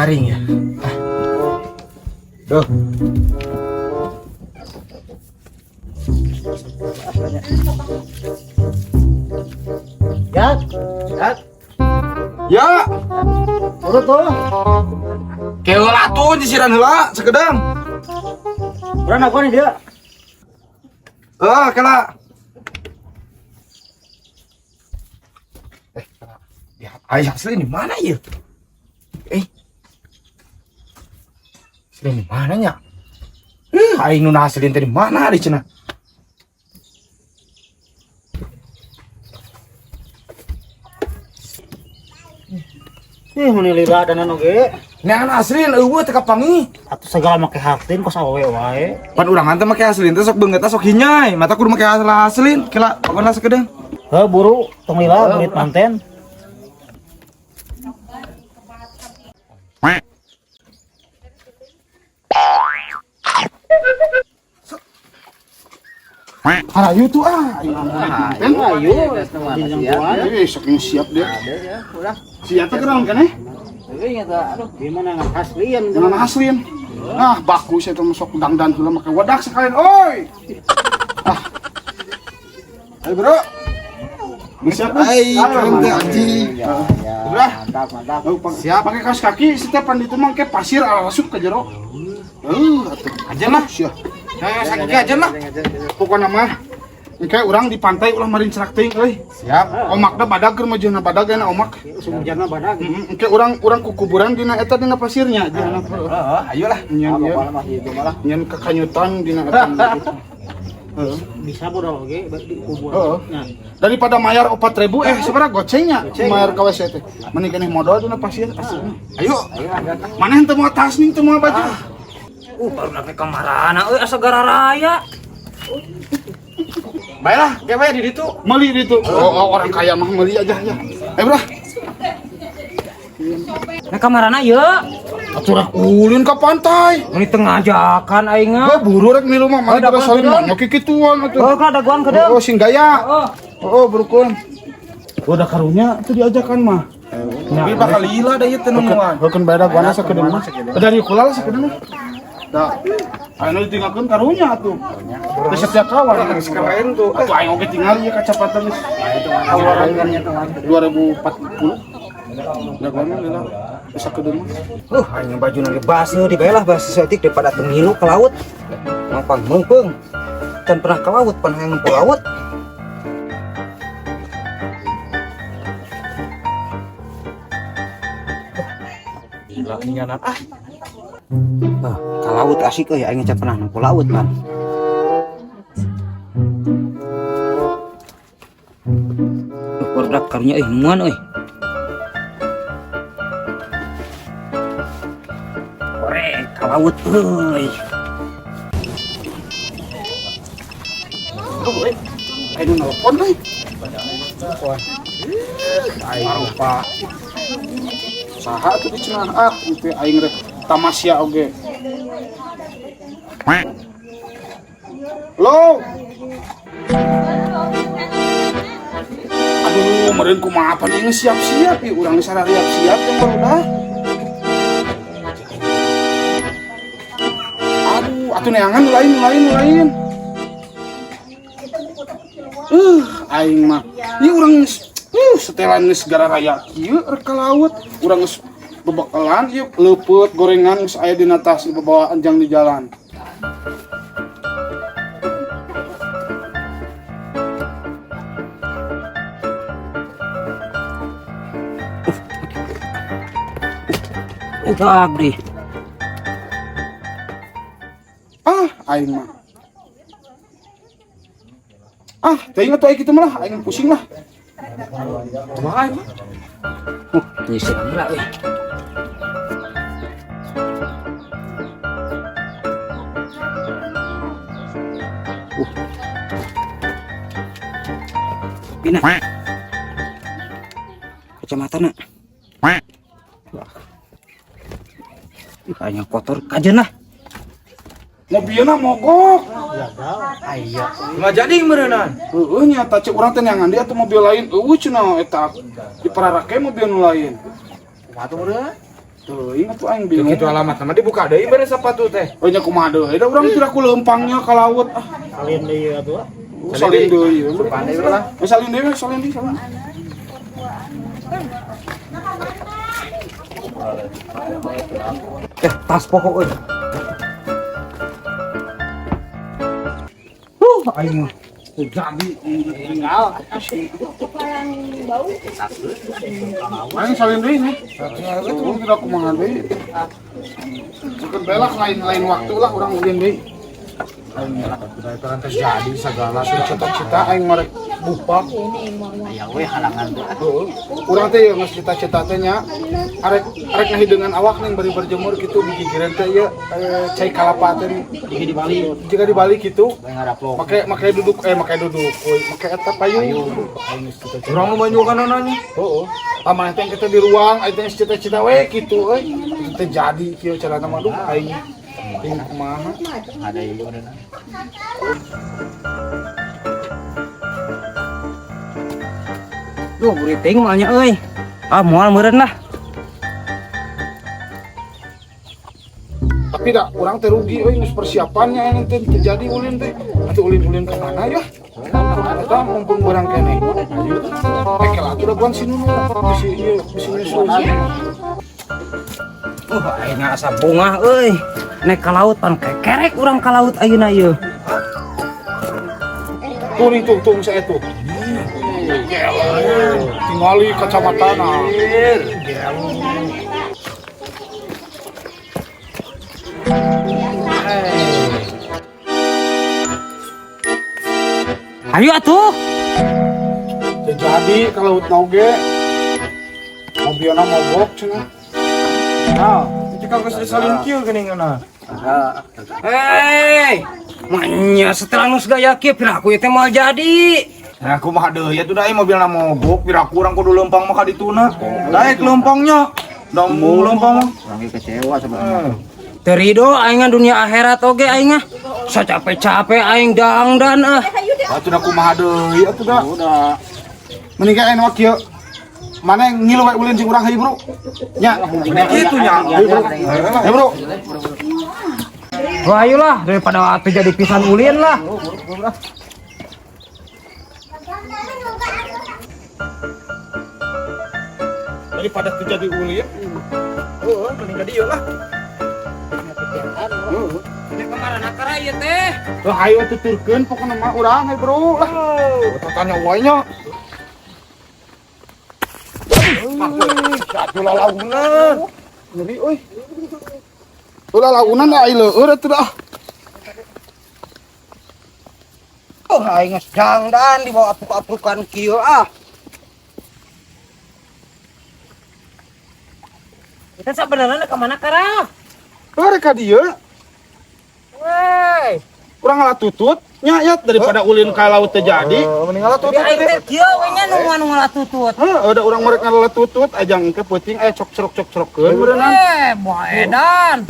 Garing ya. Ah. Duh. Ya, ya, Ya, turut tuh. keula atuh nyisiran heula sakedang. Berani aku nih dia. Ah, kela. Eh, kela. Lihat, ai asli di mana ya? Eh. Asli di mana nya? Eh, aing nu aslin teh di mana di cenah? Ih, mun lila dan oge. Neangan aslin eueuh teh kapangi. Atuh segala make hartin kos awewe wae. Pan urang teh make aslin teh sok beungeut sok hinyai, mata kudu make aslin. Kela, pokona sakedeung. Heuh, buru tong lila duit manten. Harayu tuh ah, aing manten. Ayo, dijempuan. Eh, sok yang siap dia. Siap teh kenaon kan eh? Gimana nggak aslian? Dengan aslin. Ah, baku saya tuh masuk dangdan heula make wadak sekalian, oi. Ah. Ayo, Bro. Siap, Ai, keren teh anjing. Udah. Mantap, mantap. Siap. Pakai kaos kaki, setiap itu mah ke pasir asup ke jero. Atuh. Aja lah. Siap. Ayo sakit aja lah. Pokokna mah engke urang di pantai ulah marin cerak teuing euy. Siap. Omakna badag keur majuna badag enak omak. Usum hujanna badag. Heeh, engke urang urang ku kuburan dina eta dina pasirnya dina. Heeh, ayolah. Nyen ieu. Nyen kekanyutan dina eta gitu. Heeh. Bisa bodoh oge di kuburan. Heeh. Nah, Daripada mayar 4000 sebenarnya gocengnya mayar ka WC teh. Mending keneh modal dina pasir asli. Ayo. Maneh teu moal tas ning teu moal baju. Baru sampai kamarana euy asa gararaya. Baiklah, kewe di ditu. Meuli ditu. Oh, oh, orang kaya mah meuli aja ya. Ayo bro. Nah kamarana ye. Atuh rek ulin ka pantai. Mun tengah ajakan aing Gua buru rek milu mah mana Oh, pada dagoan saling kedeung. mah nyoki kituan atuh. Oh, ka dagoan kedeung. Oh, sing gaya. Oh. Oh, berukun. Oh, udah karunya itu diajakan mah. Tapi bakal lila da ieu teh nemuan. Heukeun bae da guana sakedeung mah. Dari kula lah sakedeung mah. Da. Ayeuna ditinggalkeun karunya atuh. Teu setia kawan Geus keren tuh. Atuh aing oge tinggal ieu kacamata geus. 2040. Da guana lila. Geus sakedeung mah. Hanya baju nanti baseuh dibae lah baseuh saeutik daripada teu ngilu ke laut. Mangpang meungpeung. Can pernah ke laut, pernah yang ke laut. Gila ninganan ah. Ah, ke laut asik euy aing can pernah nempo laut man. Barudak karunya euy nemuan euy. Korek ka laut euy. Aduh, aing nelpon euy. Aing lupa. Saha atuh di cenah ah itu aing rek tamasya oge. Halo. Aduh, meureun kumaha pan ieu siap-siap ieu urang geus siap-siap yang barudak. Aduh, atuh neangan lain lain lain. Aing mah. Ieu urang geus setelan geus gararaya kieu rek ka laut. Urang geus bebekalan ieu leupeut gorengan geus aya dina tas dibawa anjang di jalan. Udah abdi. Ah, aing mah. Ah, teuing atuh aing kitu mah lah, aing pusing lah. Kumaha aing mah? Nyisir heula euy. Bina. Kacamata na. Kayaknya kotor kajen lah. Mobilna mogok. Nggak jadi meureunan. Heueuh nya ta cek urang teh neangan dia atuh mobil lain. Eueuh cenah eta di pararake mobil nu lain. Kumaha tuh meureun? Teuing atuh aing bingung. Kitu alamat mah dibuka deui bere sepatu teh. Oh nya kumaha deui da urang tidak ku leumpangnya ka laut ah. Salin deui atuh. Salin deui. Pandai lah. Salin deui, salin deui, salin. Tas pokok euy. Aing mah. Jadi Tinggal. aing salin deui nih. Itu tidak kumaha deui. Cukup belak lain-lain waktu lah urang ulin deui. Kan terjadi segala Cita-cita aing marek bupak. Aya we halangan teh. Urang teh geus cita-cita teh nya arek arek ngahideungan awak ning bari berjemur kitu gigireun teh ieu cai kalapa teh Jika di Bali jika di Bali kitu bae ngaraplok. make make duduk make duduk euy make eta payung. Aing geus cita-cita. Urang nu banjukan nanya. Heeh. Pamaneh teh kita di ruang aing teh cita-cita we kitu euy. Teu jadi kieu carana mah duh aing. Aing kumaha? Ada ieu udah. Duh, guriting malnya euy. Ah, moal meureun lah. Tapi dah urang teh rugi euy geus persiapannya aing teh teu jadi ulin teh. Atuh ulin-ulin ka mana ya? Eta mumpung urang keneh. Eh kela atuh daguan si Nunu bisi ieu bisi nyusul. Aing asa bungah euy. Nek ka laut pan kekerek urang ka laut ayeuna ieu. Tuh nih tuh tuh saya tuh. Tingali kacamatana. Ayo atuh. Teu jadi ka laut oge. Mobilna mogok cenah. Nah, itu kan geus disalin kieu geuningan. Hei, manya setelah nus gaya kieu piraku ieu teh moal jadi. Nah, kumaha deui atuh da mobilna mogok, piraku urang kudu leumpang mah ka dituna. Daek leumpangnya. Da mau leumpang mah. Urang ge kecewa sebenarnya. Teu rido aing dunia akhirat oge aing ah. Sacapek-capek aing dangdan ah. Atuh da kumaha deui atuh da. Udah. Mending kayak enak kieu. Mana yang ngilu wae ulin jeung urang hayu bro. Nya, Kitu nya. hayu bro. Hayu bro. Wah, ayolah daripada atuh jadi pisan ulin lah. Daripada terjadi ulin. Heeh, mending ka dieu lah. Nek kemana nakara ieu teh? Lah ayo tuturkeun pokona mah urang hayu bro lah. Tanya wae nya. Atuh lalaunan. Ngeri euy. Tuh lalaunan da ai leueur atuh dah. Oh, aing geus dangdan dibawa apuk-apukan kieu ah. Kita sebenarnya ke mana kara? Rek ka dieu. Wey, Urang ngalatutut nya ya daripada ulin ka laut teu jadi. Mending ngalatutut. Jadi aing teh kieu we nya nu anu ngalatutut. Heuh, ada urang merek ngalatutut ajang ke peuting aya cok-crok cok-crokeun beureunan. Eh, moal edan.